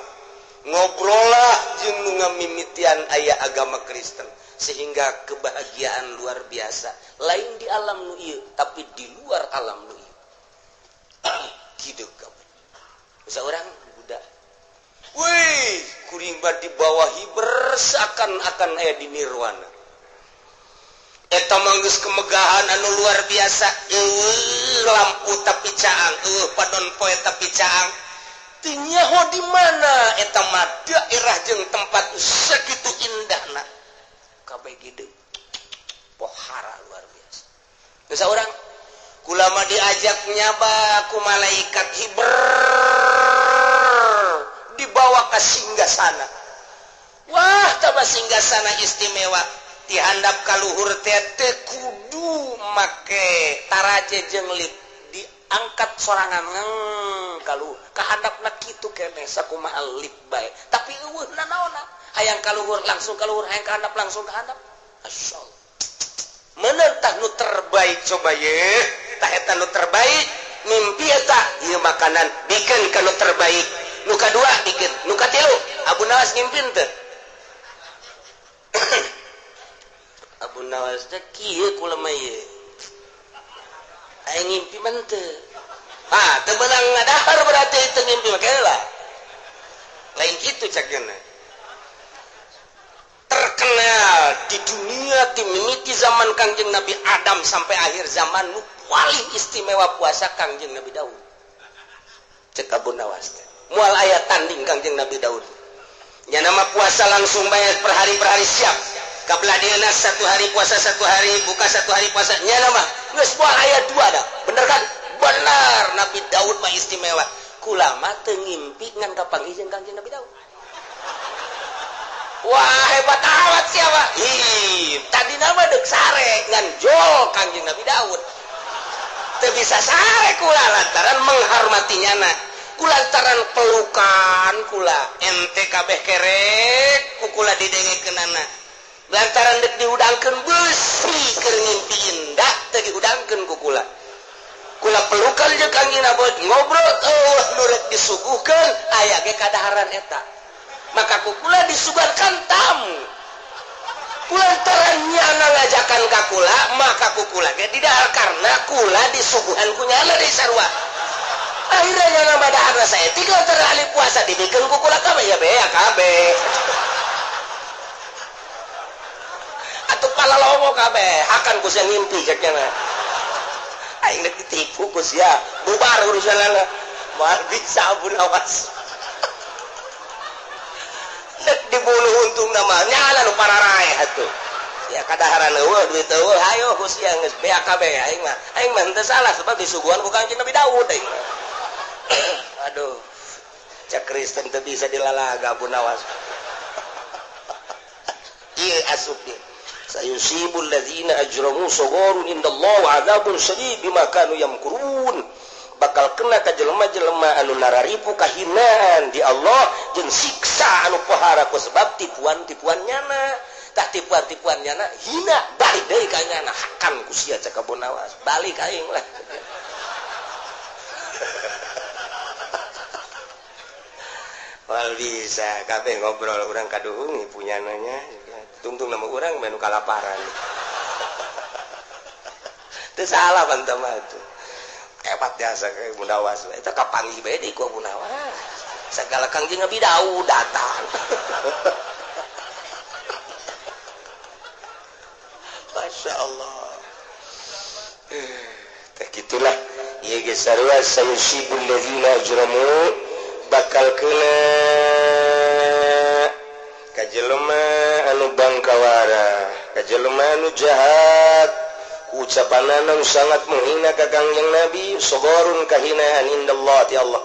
ngobrolah jeung nu ngamimitian aya agama Kristen, sehingga kebahagiaan luar biasa, lain di alam nu ieu, tapi di luar alam nu ieu gitu. Bisa orang budak. Wih, kuring di bawah seakan-akan aya di nirwana. Eta mah geus kemegahan anu luar biasa. Eueuh lampu tapi caang, eueuh padon poe tapi caang. Teu nyaho di mana eta mah daerah jeung tempat segitu indahna. Kabeh gede. Pohara luar biasa. Geus urang kulama diajak nyaba ku malaikat hiber dibawa ke singgasana. Wah, taba singgasana istimewa. Dihandap kaluhur teh teu kudu make taraje jeung lip, diangkat sorangan kaluhur. Kahandapna kitu keneh sakumaha lip bae. Tapi eueuh nanaonna, hayang kaluhur langsung kaluhur, hayang kahandap langsung kahandap. Masyaallah. Menentah nu terbaik coba ye, tah eta nu terbaik, mimpi eta ieu makanan bikeun ka nu terbaik. Nu kadua bikeun, nu katilu Abu Nawas ngimpin teh. Abu Nawas teh kieu kulema ieu. Aing ngimpi mah teu. Ah, teu meunang ngadahar berarti teu ngimpi mah lah. Lain kitu cakna. Terkenal di dunia timimiti zaman Kangjeng Nabi Adam sampai akhir zaman nu paling istimewa puasa Kangjeng Nabi Daud. Cek Abu Nawas teh. Moal aya tanding Kangjeng Nabi Daud. Nya nama puasa langsung bae per hari siap. Kabelah dieuna satu hari puasa satu hari buka satu hari puasa. Nya nama geus moal aya dua dah. Bener kan? Bener, Nabi Daud mah istimewa. Kulama teu ngimpi ngan kapanggih jeung Kangjeng Nabi Daud. Wah, hebat amat siapa? Ih, tadi nama deuk sare ngan jol Kangjeng Nabi Daud. Teu bisa sare kula lantaran menghormati nyana. Kulantaran pelukan kula ente kabeh kerek ku kula didengekeunana. Lantaran deuk dihudangkeun beusi keur ngimpi indah teu dihudangkeun ku kula. Kula pelukan jeung Kangjeng Nabi ngobrol eueuh nu rek disuguhkeun aya ge kadaharan eta. Maka ku kula disuguhkan tamu. Kulantaran nyana ngajakan ka kula maka ku kula ge didahar karena kula disuguhan ku nyana deui sarua. Akhirnya nyana madaharna saeutik lantaran ahli puasa dibikeun ku kula kabeh ya bea kabeh. Atuh palalomo kabeh hakan ku sia ngimpi cek nyana. Aing rek ditipu ku sia bubar urusanana. Moal bisa Abu Nawas. Dek dibunuh untung nama nyala nu pararae atuh. Ya kadaharan eueuh duit eueuh hayo ku sia geus bea kabeh aing mah. Aing mah henteu salah sebab disuguhan ku Kangjeng Nabi Daud aing mah. Aduh. Cak Kristen teu bisa dilalaga Abu Nawas. Ieu asup dia. Sayusibul ladzina ajramu sagharun indallahi wa adzabun syadid bima kanu yamkurun. Bakal kena ka jelema-jelema anu nararipu kahinaan di Allah jeung siksa anu pohara ku sebab tipuan-tipuan nyana. Tah tipuan-tipuan nyana hina balik deui ka nyana hakan ku sia cak Abu Nawas. Balik aing lah. Wal bisa kabeh ngobrol urang kaduhung punyananya tungtung nama urang menu kalaparan. Teu salah bantah mah tuh. Hebat jasa ke Abu Nawas. Eta kapanggih bae deui ku Abu Nawas. Sagala Kangjeng Nabi Daud datang. Masya Allah. Teh gitulah. Ieu geus sarua sayusibul ladzina ajramu bakal kena ka jelema anu bangkawara, ka jelema anu jahat. Ucapanana sangat menghina ka Kangjeng Nabi, sagharun kahinaan indallah ti Allah.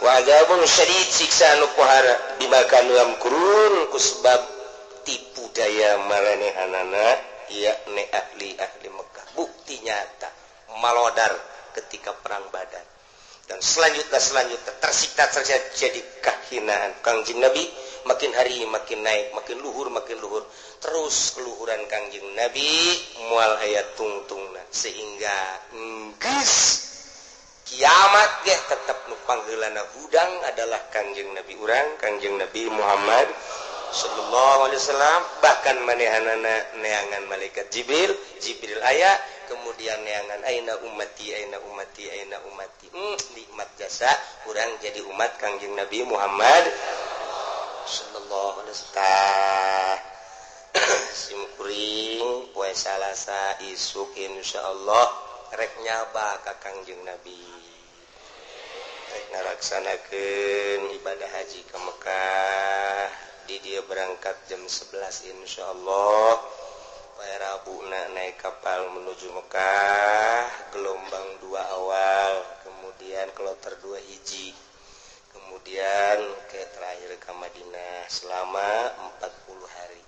Wa adzabun syadid siksa anu pohara bima kanu yamkurun ku sebab tipu daya maranehanana yakni ahli-ahli Mekah. Bukti nyata malodar ketika perang Badar. Dan selanjutnya tersiksa jadi kahinaan Kangjeng Nabi makin hari makin naik, makin luhur terus keluhuran Kangjeng Nabi mual aya tungtungna sehingga geus kiamat ge tetep nu pangheulana hudang adalah Kangjeng Nabi urang, Kangjeng Nabi Muhammad sallallahu alaihi wasallam. Bahkan manehanana neangan malaikat Jibril, Jibril aya kemudian neangan aina ummati aina ummati aina ummati. Nikmat jasa urang jadi umat Kangjeng Nabi Muhammad sallallahu alaihi wasallam. Simkuring poe Salasa isuk insyaallah rek nyaba ka Kangjeng Nabi. Rek ngalaksanakeun ibadah haji ke Mekah. Di dia berangkat jam 11 insyaallah. Poe Rabuna naik kapal menuju Mekah, gelombang 2 awal, kemudian kloter 2 hiji, kemudian ke terakhir ke Madinah selama 40 hari.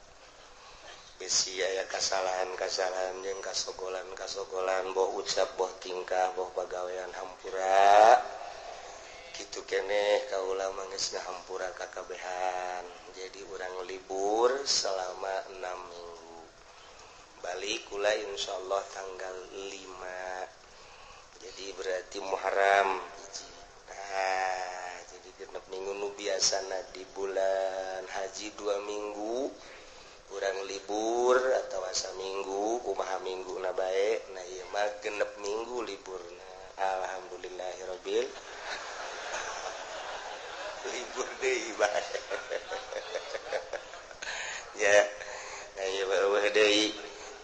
Besi aya kasalahan-kasalahan jeung kasogolan-kasogolan, boh ucap, boh tingkah, boh pagawean, hampura. Kitu keneh kaula mah geus ngahampura kakabehan. Jadi urang libur selama 6 minggu. Balik kula insyaallah tanggal 5. Jadi berarti Muharram hiji. Nah, jadi genep minggu nu biasana di bulan haji 2 minggu urang libur atau asa minggu kumaha minggu na bae. Nah ieu mah genep minggu liburna. Alhamdulillahirabbil libur deui bae. Ya. Nah ieu eueuh deui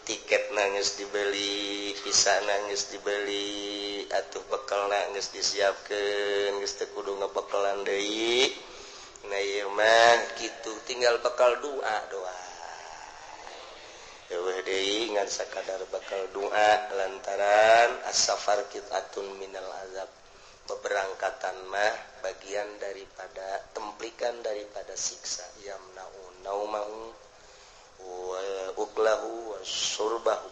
tiket nangis dibeli, visa nangis dibeli, atuh bekal nangis disiapkeun, geus teu kudu ngebekelan deui. Nah ieu mah kitu tinggal bekal doa doa. Eueuh deui ngan sakadar bekal doa lantaran as-safar qit'atun minal azab. Beberangkatan mah bagian daripada templikan daripada siksa yamna'u naumahu wa uklahu wa surbahu.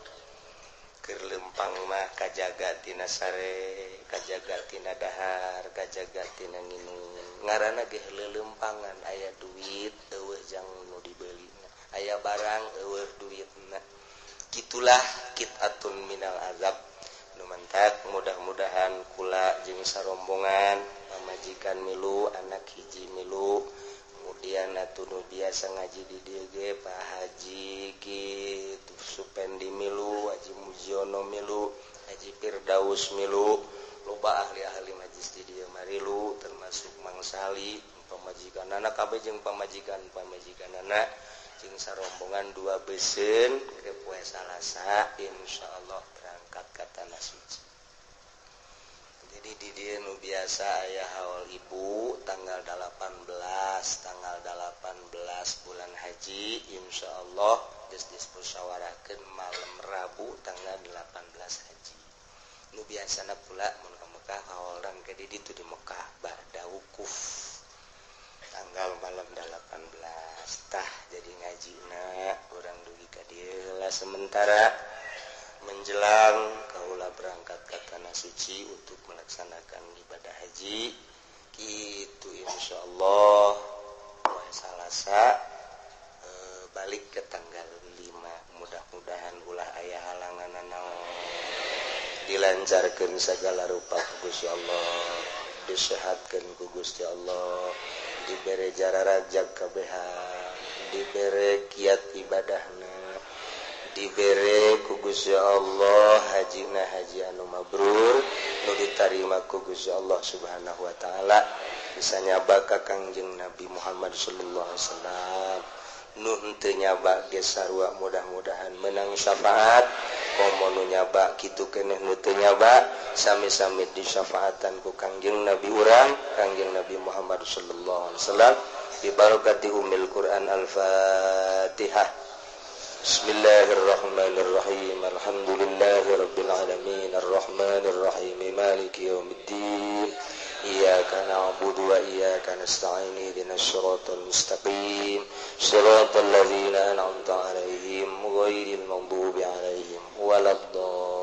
Keur lempang mah kajaga tina sare, kajaga tina dahar, kajaga tina nginum. Ngaranna ge leuleumpangan, aya duit eueuh jang nu dibelina, aya barang eueuh duitna. Kitulah qit'atun minal azab. Nu mantak mudah-mudahan kula jeung sarombongan pamajikan milu, anak hiji milu, kemudian atuh nu biasa ngaji di dieu ge Pak Haji kitu Supendi milu, Haji Mujiono milu, Haji Firdaus milu, loba ahli-ahli majlis di dieu marilu termasuk Mang Sali pamajikanana kabeh jeung pamajikan-pamajikanana jeung sarombongan 2 beuseun ke poe Salasa insyaallah berangkat ka tanah suci. Jadi di dieu nu biasa aya haul ibu tanggal 18, tanggal 18 bulan haji insyaallah geus dismusyawarahkeun malam Rabu tanggal 18 haji. Nu biasana pula mun ka Mekah haolan ke di ditu di Mekah ba'da wukuf tanggal malam 18. Tah jadi ngajina urang dugi ka dieu lah sementara menjelang kaula berangkat ke tanah suci untuk melaksanakan ibadah haji. Gitu insyaallah poe Salasa balik ke tanggal 5. Mudah-mudahan ulah aya halangan naon, dilancarkeun segala rupa ku Gusti Allah, disehatkeun ku Gusti Allah, dibere jararajag kabehan, dibere kiat ibadahna, dibere ku Gusti Allah hajina haji anu mabrur nu ditarima ku Gusti Allah Subhanahu wa taala, bisa nyaba ka Kangjeng Nabi Muhammad sallallahu alaihi wasallam. Nu henteu nyaba ge sarua mudah-mudahan menang syafaat, komo nu nyaba kitu keneh nu teu nyaba sami-sami disyafaatan ku Kangjeng Nabi urang Kangjeng Nabi Muhammad sallallahu alaihi wasallam bi barakati ummil Quran. Al-Fatihah. Bismillahirrahmanirrahim. Alhamdulillahirabbil alamin arrahmanirrahim maliki yaumiddin. Iyyaka na'budu wa iyyaka nasta'in ihdinas siratal mustaqim siratal ladzina an'amta 'alaihim ghairil maghdubi 'alaihim waladdallin.